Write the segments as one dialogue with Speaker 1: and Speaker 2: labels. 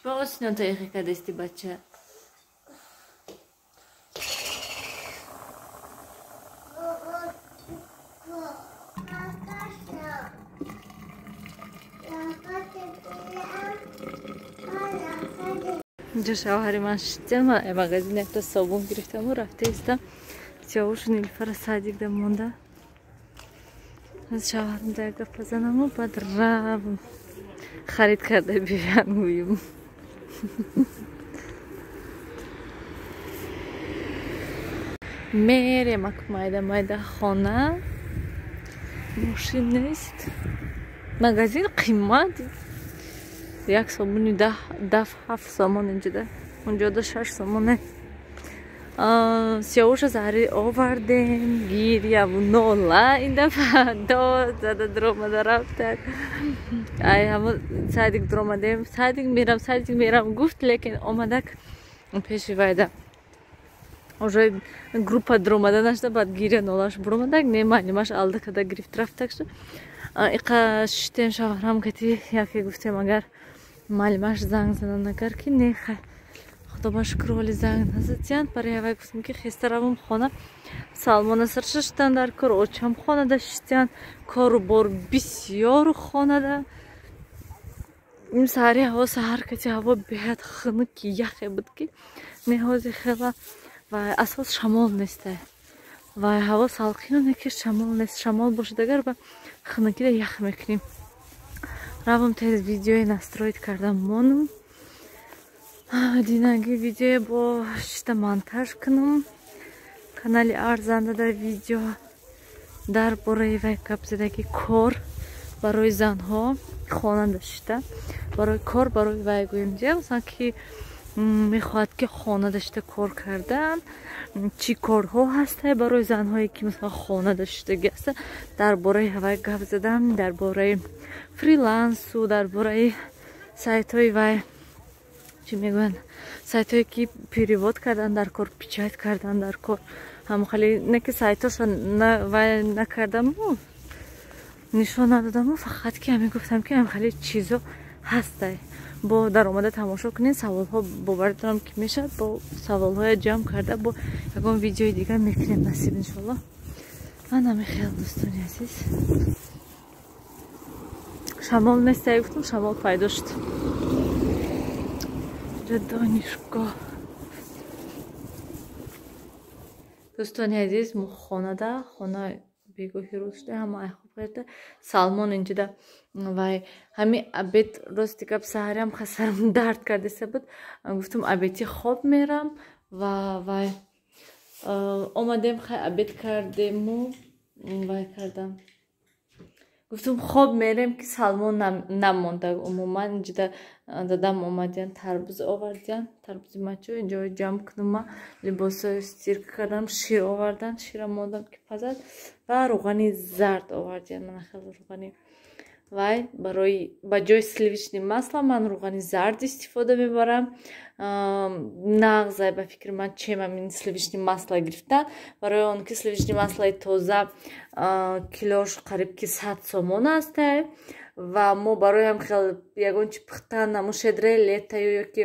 Speaker 1: Чӣ ба осинота эхе кадести, бача? Инҷо шавҳари ман шитян, ман магазин якта собун гирифтаму рафта истам. Сиёвушу Нилфара садикда монда. Аз шавҳарам да як гапа занаму баъд равм харид карда биёян гӯюм. Мерем ак майда майда хона. Мошин нест. Магазин қимат. Як сомони даф 7 сомон инҷода. Унҷода 6 сомоне. Сиёвуша заҳри овардем, гиряву нола ин дафъа дод зада дуромада рафтак. Ай ҳамо садик дуромадем, садик мерам, садик мерам гуфт, лекин омадак пеши вайда. Уже группа дуромада нашда, баъд гиря нолаш буромадак, не маълимаш алда када гирифт рафтак шуд. Иқа шиштем шавҳарам кати яке гуфтем, агар маълимаш занг зада нагар ки не, хай худо ба шукр ҳоли занг назадиянд. Барои ҳавай гуфтем ки хеста равам хона. Салмона сар шиштан дар кор, очам хонада шиштиянд, кору бор бисёру хонада. Ин саҳари ҳаво саҳар кати ҳаво беҳад хунуки яхе буд ки неҳози хела ва асос шамол несте. Ва ҳаво салқино не ки шамол нест. Шамол бошад агар ба хунукида ях мекунем. Равам тез видеои настроить кардам монум. Динаги видеое бо шита монтаж кунам. Канали арзанда дар видео дар бораи вай гап задаги кор барои занҳо хонанда шита. Барои кор барои вай гӯем ҷа масалан ки мехоҳад ки хонада шита кор кардан, чӣ корҳо ҳастай барои занҳое ки масалан хонада шиштагӣ ҳаста, дар бораи ҳавай гап задам, дар бораи фрилансу, дар бораи сайтҳои вай чӣ мегӯянд, сайтҳое ки перевод кардан дар кор, печать кардан дар кор, ҳамхали не ки сайтҳоша вай накардаму нишон надодаму, фақат ки ҳамин гуфтам ки ҳамхали чизо ҳастай. Бо даромада тамошо кунед, саволҳо боварӣ дорам ки мешавад, бо саволҳоя ҷамъ карда бо ягон видеои дигар мекунем насиб иншоалло. Ман ҳамин хел дӯстони азиз. Шамол нестай гуфтам, шамол пайдо шуд. Инҷо донишгоҳ. Дӯстони азиз, мо хонада, хона бегоҳи рӯз шуда, ҳама ай хоб гирифта. Салмон инҷода вай ҳами обед рости гап саҳарям хасарам дард кардаиста буд. Гуфтам обеди хоб мерам ва вай омадем хай обед кардему вай кардам. Гуфтам хоб мерем ки Салмон намонда. Умуман инҷода дадам омадиян, тарбуз овардиян, тарбузи мачо инҷо ҷамъ кунума, либосҳои стирка кардам, шир овардан, шира мондам ки пазад ва рӯғани зард овардиян. Мана хеле рӯғани вай барои ба ҷои сливочный масло ман рӯғани зард истифода мебарам. Нағзай ба фикри ман чем ҳамин сливочный масло гирифтан, барои он ки сливочный маслои тоза килош қариб ки 100 сомон астай ва мо барои ҳам хел ягон чи пухтан намо щедрое лето ё ки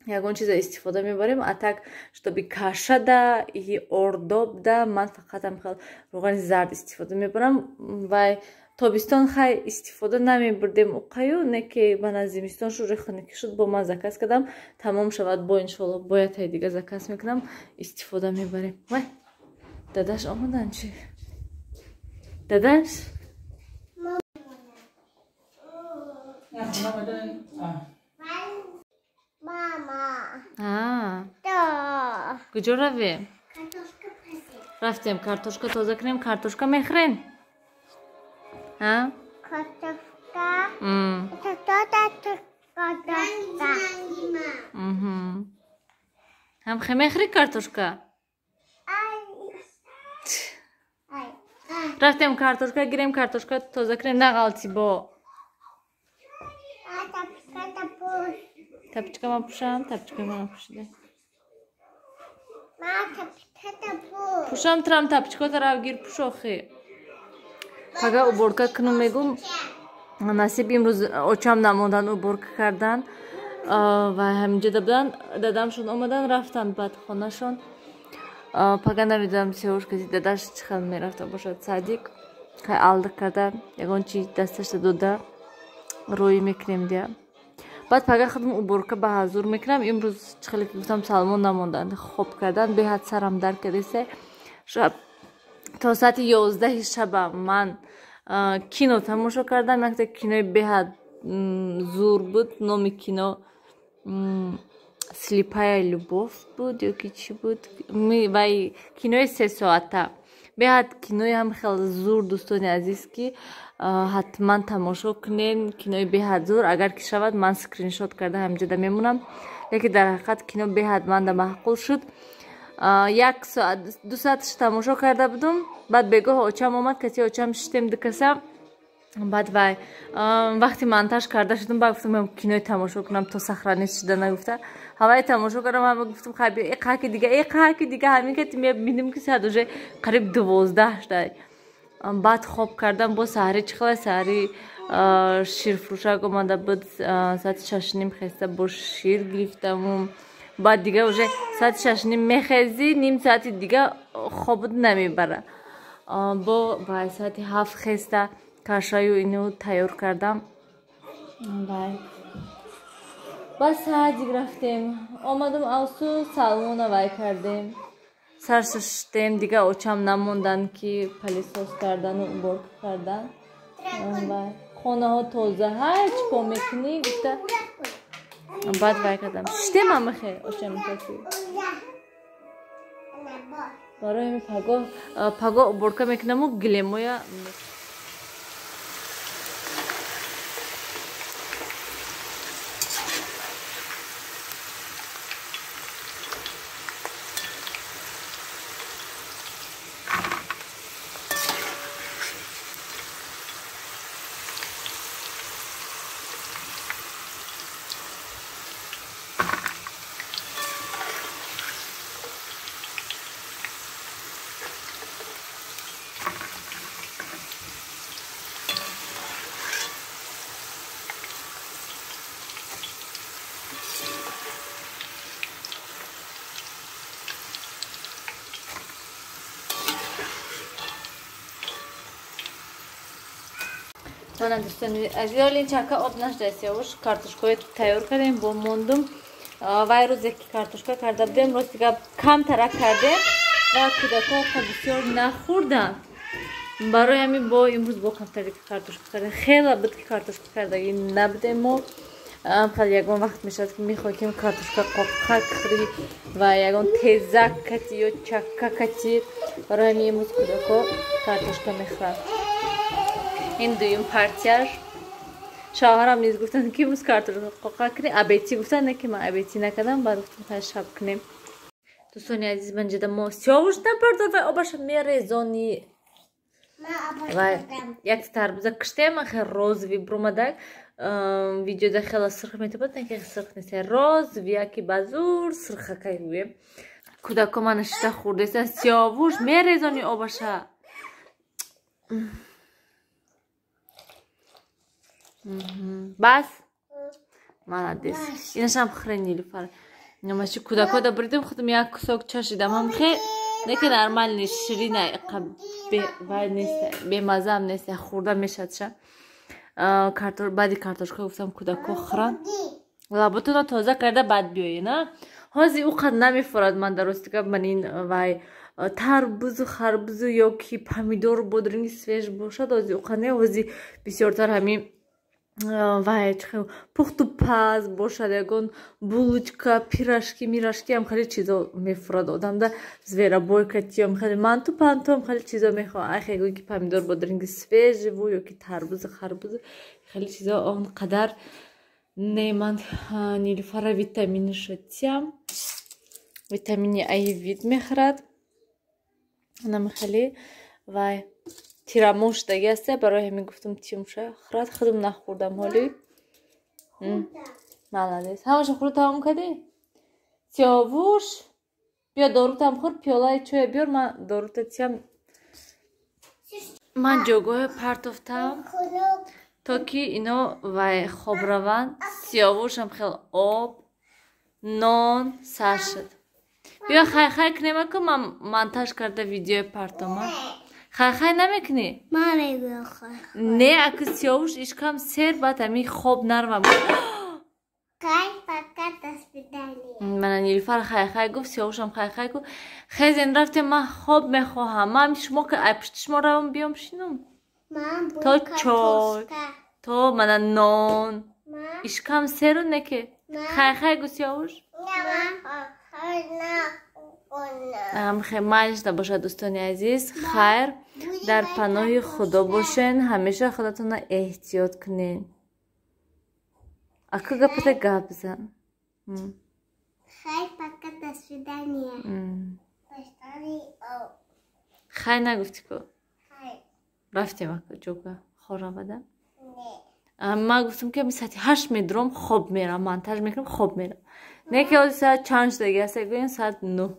Speaker 1: ягон чиза истифода мебарем. А так чтобы кашада и ордобда ман фақат ҳам хел рӯғани зард истифода мебарам. Вай тобистон хай истифода намебурдем уқаю, не ки бана зимистон шуд, хунукӣ шуд, бо ман заказ кардам, тамом шавад бо иншоалло бояд тай дига заказ мекунам, истифода мебарем. Вай дадаш омадан чи? Дадаш?
Speaker 2: Мама.
Speaker 1: Куҷо равем? Рафтем картошка тоза кунем, картошка мехӯрем?
Speaker 2: Картошка. Картошка.
Speaker 1: Ҳам хе мехӯрӣ картошка? Рафтем картошка гирем, картошка тоза кунем, нағалти бо. Тапочка ма пӯшам, тапочка ма пӯшида. Пӯшам трам тапочкота рав гир пӯш охи. Пага уборка кунум мегум. Насиб имрӯз очам намондан уборка кардан. Ва ҳаминҷода буданд, дадамшон омадан, рафтанд баъд хонашон. Пага намедонам Сиёвуш каси дадаш чӣ хел мерафта бошад садик. Хай алда карда, ягон чи дасташта дода рӯй мекунем дия. Баъд пага худам уборка ба ҳазур мекунам. Имрӯз чӣ хеле ки гуфтам, Салмон намонданд, хоб кардан, беҳад сарам дард кардесе. Шаб то соати 11 шаба ман кино тамошо кардам. Якта кинои беҳад зур буд. Номи кино «Слепая любовь» буд ё ки чӣ буд, вай кинои 3 соата. Беҳад кинои ҳам хеле зур, дӯстони азиз, ки ҳатман тамошо кунед. Кинои беҳад зур. Агар ки шавад, ман скриншот карда ҳамҷода мемонам. Лекин дар ҳақиқат кино беҳад манда маъқул шуд. Як соат, 2 соаташ тамошо карда будум. Баъд бегоҳ очам омад, каси очам шитем дукаса. Баъд вай вақти монтаж карда шудум, баъд гуфтам, кинои тамошо кунам, то сохранить шуда нагуфта. Ҳаваи тамошо кардам, ҳама гуфтам, хай эқаки дига, эқаки дига, ҳамин ки мебинем, ки соат уже қариб 12 шуда. Баъд хоб кардам. Бо саҳари чӣ хела, саҳари ширфурӯшак омада буд, соати 6:30 хеста, бо шир гирифтаму. Баъд дига уже соати 6:30 мехезӣ, ним соати дига хобут намебара. Бо вай соати 7 хеста, кашаю ину тайёр кардам. Вай ба садик рафтем, омадам, авсу Салмона вай кардем, сарша шуштем. Дига очам намонданд, ки пылесос кардану уборка кардан. Вай хонаҳо тоза, ҳар чӣ кор мекунӣ гуфта, баъд вай кардам, шуштем амахе очам каси. Барои ҳамин паго уборка мекунаму гилемоя. Мана, дӯстони азиз, ин чака об нашуда. Сиёвуш картошкаҳои тайёр кардем, бо мондум. Вай рӯзе ки картошка карда будем, рости гап, камтарак кардем ва кӯдакҳо бисёр нахӯрданд. Барои ҳамин бо имрӯз бо камтаре картошка кардем. Хела буд, ки картошка кардагӣ набудем мо. Хеле ягон вақт мешавад, ки мехоҳем картошка қоқак хӯрӣ ва ягон тезак кати ё чакка кати. Барои ҳамин имрӯз кӯдакҳо картошка мехӯранд. Ин дуюм партияш. Шавҳарам низ гуфтанд, ки имрӯз картошка қоқа кунем. Абетӣ гуфтанд, не ки ман абетӣ накардам, баъд гуфтам, хай шаб кунем. Дӯстони азиз, ман ҷида мо Сиёвуш набардор, вай обаша мерезонӣ. Вай як тарбуза киштем, хел розовый бромадак. Видеода хела сирх метабад, не ки сирх нест, розовый, яки базур сирхакай гӯем. Кӯдако мана шита хӯрдеста. Сиёвуш, мерезонӣ обаша. Бас, молодец. Инашам хӯре, Нилуфар. Намаши кӯдакҳо да буридем, худам як кусок чашидам. Ҳам хе неки, нормальный, ширина, вай нест, бемазаам нест, хӯрда мешад ша. Баъди картошка гуфтам, кӯдакҳо хӯранд, лаботонро тоза карда баъд биёед. На, ҳозир ӯ қад намефурад. Ман дар рости гап, ман ин вай тарбузу харбузу ё ки помидору бодринги свеж бошад, ҳозир ӯ қад не. Ҳозир бисёртар ҳамин вай пухту паз бошад, ягон булочка, пирожки, мирожки ам хеле чизо мефурад одамда. Зверобой катиём, хеле манту пантуам хеле чизо мехоҳам. Ай хегӯй ки помидор бодринги свежий ву ё ки тарбузу харбузу, хеле чизо он қадар не. Ман Нилуфара витаминаша тиям, витамини Аевит мехӯрад. Намихеле вай тирамоҳ шудаги аста, барои ҳамин гуфтам, тиюмша хӯрад. Худам нахӯрдам ҳоли. Молодец, ҳамаша хӯрд, тамом кардӣ. Сиёвуш, биё, дорутам хӯр, пиёлаи чоя биёр, ман дорута тиям. Ман ҷойгоҳи партофтам. То ки ино вай хоб раванд. Сиёвушам хел об, нон сар шуд. Биё, хай-хай кунем, аку ман монтаж карда видеои партома. Хай-хай намекунӣ? Не, аку Сиёвуш ишкам сер, баъд ами хоб наравам.
Speaker 2: Хай, пока, до свидания.
Speaker 1: Мана Нилуфар хай-хай гуфт, Сиёвушам хай-хай гуфт. Хезен, рафтем, ман хоб мехоҳам. Ман шумо ки ай пушти шумо равам, биём шинум. То чой, то мана нон. Ишкам серу не ки. Хай-хай гу, Сиёвуш. Майлиш набошад, дӯстони азиз, хайр, дар паноҳи Худо бошен, ҳамеша худатонро эҳтиёт кунед. Ака, гапата гап зан.
Speaker 2: Хай, пока, до свидания.
Speaker 1: Хай нагуфтӣ ку? Рафтем, ака, ҷога хоравада. Ман гуфтам, ки саати 8 медурам, хоб мерам, монтаж мекунам, хоб мерам. Не ки ҳозир соат чанд шудаги аст? Гӯем, соат 9.